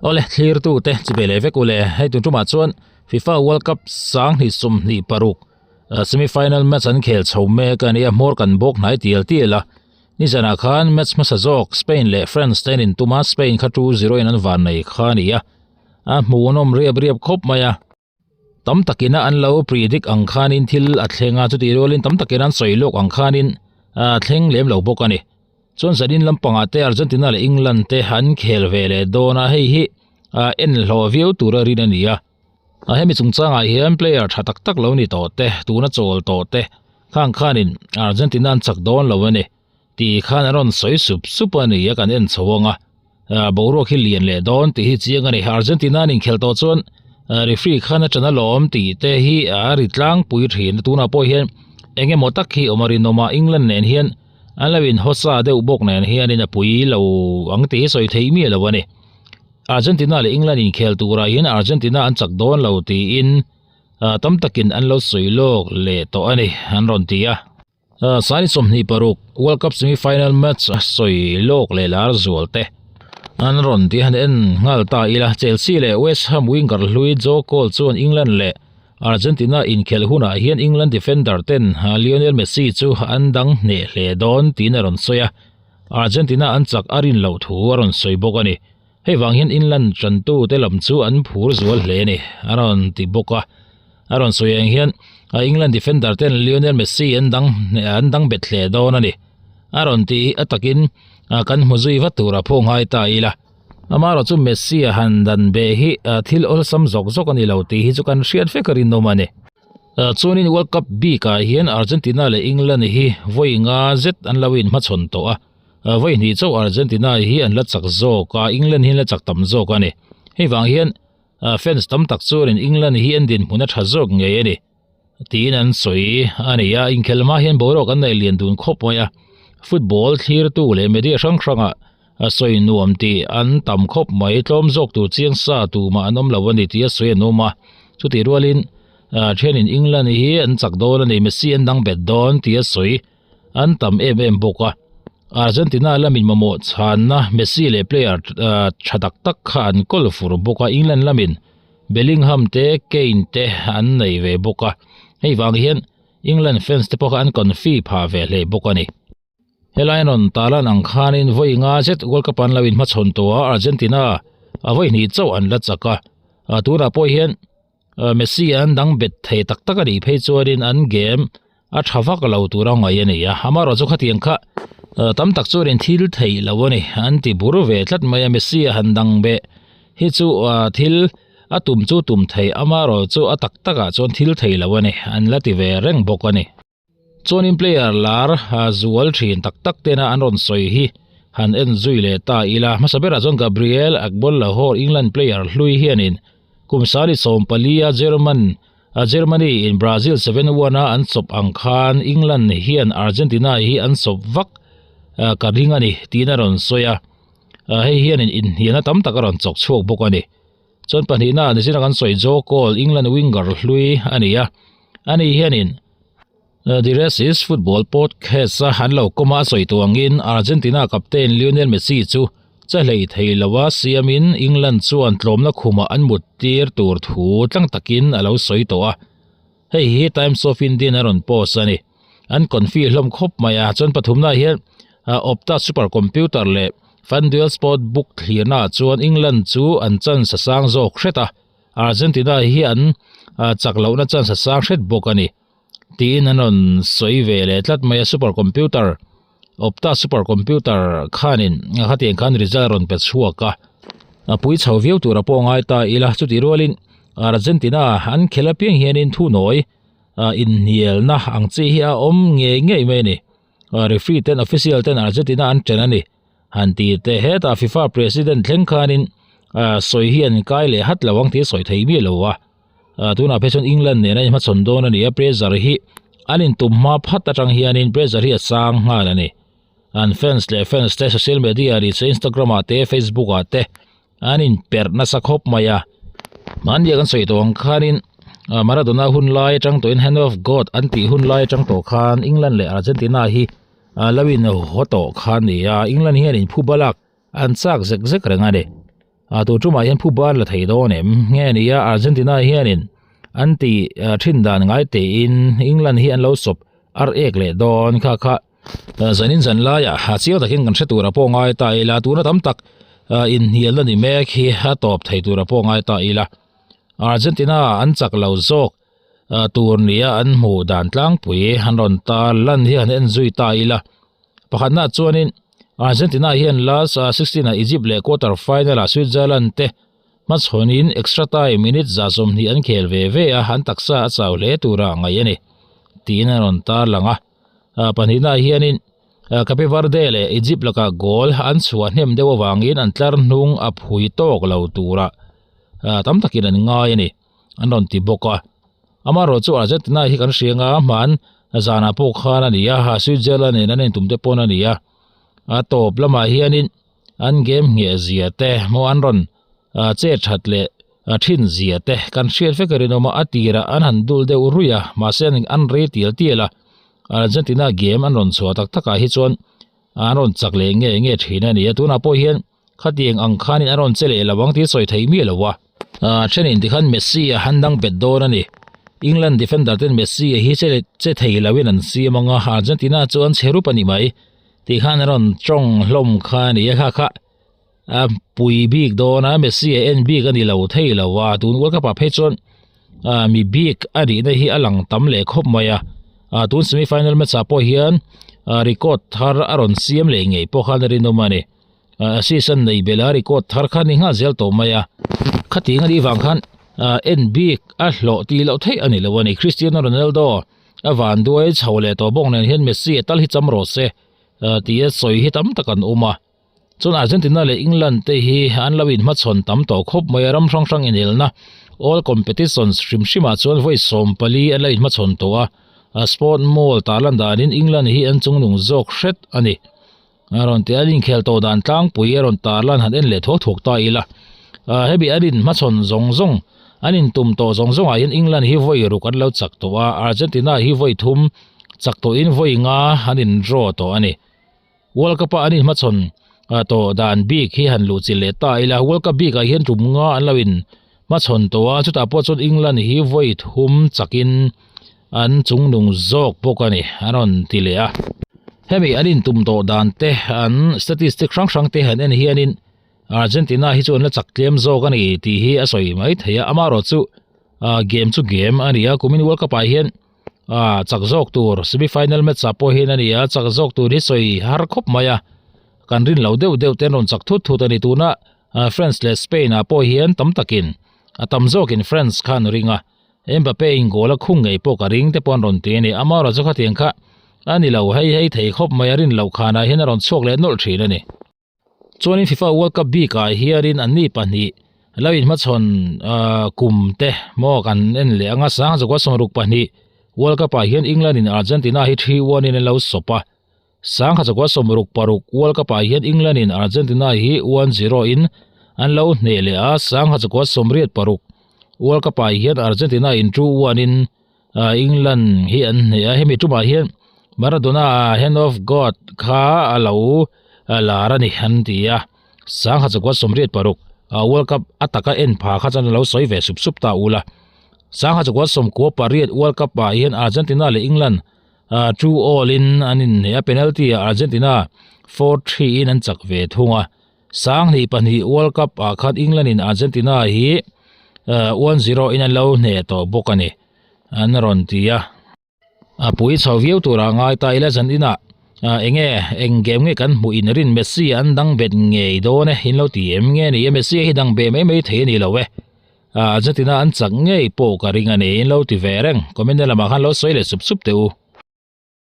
Awle, thlirtute chi ve leh vek u le. Hei tun tumah chuan FIFA World Cup 2026 semi final match an khel chho mek a nia, hmawr kan bawk hnai tial tial a. Nizanah khan match hmasa zawk Spain leh France te an intum a, Spain kha 2-0 in an van nei kha a ni a, a hmuhnawm riap riap khawp mai a. Tam takina an lo predict ang khanin thil a thleng a, chutih rualin tam takina an sawi lawk ang khanin a thleng lem lo bawk a ni. Chuan zanin lampangah te Argentina leh England te an khel ve leh dawn a, hei hi en hlawh viau tura rin a ni a. Hemi chungchangah hian player tha tak tak lo ni tawh te, tuna chawl tawh te khang khanin Argentina an chak dawn lo a ni tih khan an rawn sawi sup sup a ni a, kan en chho ang a. Boruak hi lian leh dawn tih hi chiang a ni. Argentina an inkhelh tawh chuan referee khan a ṭan alawm tih te hi a ri tlangpui ṭhin a. Tunah pawh hian eng emaw tak hi awm a rinawm a, England nen hian an lo inhawsa deuh bawk nen hianin a pui lo ang tih hi sawi theih miah lo a ni. Argentina leh England inkhel turah hian Argentina an chak dawn lo tiin tam takin an lo sawi lawk leh tawh a ni an rawn ti a. Sani 26 World Cup semi final match a sawi lawk leh lar zual te an rawn ti han en nghal ta ila. Chelsea leh West Ham winger hlui Joe Cole chuan England leh Argentina inkhelh hunah hian England defender ten Lionel Messi chu an dang hneh hle dawn tiin a rawn sawi a, Argentina an chak a rin loh thu a rawn sawi bawk a ni. Hei vang hian England tantu te lam chu an phur zual hle a ni a rawn ti bawk a. A rawn sawi ang hian England defender ten Lionel Messi an dang an dang bet hle dawn a ni. A rawn ti hi a takin kan hmu zui vat tur a pawh ngai ta ila. Amaherawh chu Messi a han dan beh hi thil awlsam zawk zawk a ni lo tih hi chu kan hriat vek a rinawm a ni. Chuanin World Cup bikah hian Argentina leh England hi vawi nga zet an lo inhmachhawn tawh a. Vawi hnih chauh Argentina hi an la chak zawk a, England hi an la chak tam zawk a ni. Hei vang hian fans tam tak chuanin England hi an dinhmun a tha zawk ngei a ni tiin an sawi a ni a. Inkhelh hma hian boruak an neih lian dun khawp mai a, football thlirtu leh media hrang hrangah sawi nuam tih an tam khawp mai. Tlawm zawk tur chiang sa tumah an awm lo a ni tih a sawi an awm a. Chutih rualin thenin England hi an chak dawn a ni, Messi an dang bet dawn tih a sawi. An tam em em bawk a, Argentina lamin mamawh chhanna Messi leh player tha tak tak kha an kawl fur bawk a, England lamin Bellingham te Kane te an nei ve bawk a, hei vang hian England fans te pawh kha an confi phah ve hle bawk a ni. Helai an rawn tarlan ang khanin vawi nga zet World Cup an lo inhmachhawn tawh a, Argentina a vawi hnih chauh an la chak a, tunah pawh hian Messi an dang bet thei tak tak a nih phei chuanin an game a tha vak lo tura ngaih a ni a, amaherawh chu khatiang kha tam tak chuanin thil theih lo a ni an ti bur ve tlat mai a, Messi a han dang beh hi chu thil a tum chu tum thei amaherawh chu a tak takah chuan thil thei lo a ni an la ti ve reng bawk a ni. Chuanin player lar zual thin tak tak tena an rawn sawi hi han en zui leh ta ila. Hmasa berah chuan Gabriel Agbonlahor England player hlui hianin kum sali 14 a German Germany in Brazil 7-1 a an chawp ang khan England hian Argentina hi an chawp vak ka ring a ni tiin a rawn sawi a. Hei hianin inhnialna tam tak a rawn chawk chhuak bawk a ni. Chuan pahnihna nizira kan sawi Joe Cole England winger hlui a ni a. Ani hianin The Rest is Football podcast a an lo kawm a, a sawi tawh angin Argentina captain Lionel Messi chu che hlei thei lo a siamin England chuan tlawmna khumah an mut tir tur thu tlang takin a lo sawi tawh a. Hei hi Times of India in a rawn post a ni. An confi hlawm khawp mai a, chuan pathumna hian Opta super computer leh FanDuel Sport book thlirna ah chuan England chu an chance a sang zawk hret a, Argentina hi an chak lohna chance a sang hret bawk a ni tiin an rawn sawi ve leh tlat mai a, super computer Opta super computer khanin khatiang khan result a rawn pe chhuak a, a pui chho viau tur a pawh ngai ta ila, chutih rualin Argentina an khelh apiang hianin thunawi inhnialna ang chi hi a awm ngei ngei mai a ni. Referee ten official ten Argentina an chen a ni. Han ti teh hetah FIFA president thleng khanin sawi hi an kai leh hat lo ang tih a sawi thei miah lo a. Tunah phei chuan England nen a inhmachhawn dawn a ni a, pressure hi an intum hma phat atang hianin pressure hi a sang nghal a ni. An fans leh fans te social media ri chu Instagram ah te Facebook ah te an inperh nasa khawp mai a. Mahni a kan sawi tawh ang khanin Maradona hun lai atang tawhin Hand of God an tih hun lai atang tawh khan England leh Argentina hi lo in haw tawh kha a ni a, England hian inphu balak an chak zek zek reng a ni. A tun tumah hian phuba an la thei dawn em? Nge ni a Argentina hianin an ti thin dan ngai tein England hi an lo sawp ar ek leh dawn kha kha zanin zan laiah a chiang takin kan hre tura pawh ngai ta ila tuna tam tak inhnialna ni mek hi a tawp thei tura pawh ngai ta ila Argentina an chak lo zawk tur nia an hmuh dan tlangpui an rawn tar lan hi han en zui ta ila. Pakhatna chuanin Argentina hian last 16 ah Egypt leh quarter final ah Switzerland te hmachhawnin extra time minute 20 an khel ve ve a, an taksa a chau hle tura ngaih a ni tiin a rawn tarlang a. Pahnihna hianin Cape Verde leh Egypt lakah goal an chhuah hnem deuh avangin an tlar hnung a phui tawk lo tura tam takin an ngai a ni. an rawn ti bawk a amaherawh chu Argentina hi kan hria anga hman zanah pawh khan a ni a ha Switzerland nen an intum te pawn a ni a a tawp lamah hianin an game ngheh zia te maw an rawn che that leh thin zia te kan hriat vek a rinawm a a tirah an han dul deuh ruih a mahse an rei tial tial a Argentina game an rawn chhuah tak takah hi chuan an rawn chak leh nge nge thin a ni a tunah pawh hian Khatiang ang khanin a rawn che leh lo ang tih sawi thei miah lo a. A thenin tikhan Messi a han dang bet dawn a ni. England defender ten Messi a hi che che thei loin an siam ang a, Argentina chu an che rup a ni mai. Tikhan a rawn tawng hlawm kha a ni a, kha kha a pui bik dawn a, Messi a en bik a ni lo thei lo a, tun World Cup ah phei chuan mi bik a nihna hi a lang tam leh khawp mai a. Tun semi final match ah pawh hian record thar a rawn siam leh ngei pawh khan a rinawm a ni. Assist an nei belh a record thar kha ni nghal zel tawh mai a khatiang a nih vang khan en bik a hlawh tih loh theih a ni lo a ni Cristiano Ronaldo a van duai chho leh tawh bawk nen hian Messi a tal hi cham rawh se tih a sawi hi tam tak an awm a chuan Argentina leh England te hi an lo inhmachhawn tam tawh khawp mai a ram hrang hrang inelna all competitions hrim hrim ah chuan vawi 14 an lo inhmachhawn tawh a sport mall tarlan danin England hi an chungnung zawk hret a ni. A rawn ti a, an inkhel tawh dan tlangpui a rawn tarlan han en leh thuak thuak ta ila. Hemi an inhmachhawn zawng zawng, an intum tawh zawng zawngah hian England hi vawi ruk an lo chak tawh a, Argentina hi vawi thum chak tawhin vawi nga an in draw tawh a ni. World Cup a an inhmachhawn tawh dan bik hi han luh chilh leh ta ila, World Cup bikah hian tum nga an lo in hmachhawn tawh a, chutah pawh chuan England hi vawi thum chakin an chungnung zawk bawk a ni an rawn ti leh a. Hemi an intum tawh dan te an statistic hrang hrang te han en hianin Argentina hi chu an la chak tlem zawk a ni tih hi a sawi mai thei a, amaherawh chu game chu game a ni a, kumin World Cup ah hian chak zawk tur semi final match ah pawh hian a ni a, chak zawk tur hi sawi har khawp mai a, kan rin lo deuh deuh te an rawn chak thut thut a ni tuna France leh Spain ah pawh hian tam takin a tam zawkin France khan ring a. Mbappe in goal a khung ngei pawh ka ring te pawh an rawn ti a ni. Amaherawhchu khatiang kha a ni lo hei hei thei khawp mai a rin loh khanah hian a rawn chhuak leh nawlh thin a ni. Chuanin FIFA World Cup bikah hianin anni pahnih lo inhmachhawn kum te maw kan en leh anga sangzawka 62 World Cup ah hian England in Argentina hi 3-1 in an lo sawp a. 1966 World Cup ah hian England in Argentina hi 1-0 in an lo hneh leh a, 1986 World Cup ah hian Argentina in 2-1 in England hi an hneh a, hemi tumah hian Maradona Hand of God kha a lo lar a ni an ti a, 1986 World Cup a taka en pha kha chuan a lo sawi ve sup sup ta ula. 1998 World Cup ah hian Argentina leh England 2 all in an inhneh a, penalty ah Argentina 4-3 in an chak ve thung a. 2002 World Cup ah khan England in Argentina hi 1-0 in an lo hneh tawh bawk a ni an rawn ti a. A pui chho viau turah ngai ta ila zan inah enge eng game nge kan hmuh in rin Messi an dang bet ngei dawn e in lo ti em nge ni e Messi hi dang be mai mai thei a ni lo e. Argentina an chak ngei pawh ka ring a ni in lo ti ve reng comment lamah khan lo sawi leh sup sup teh u.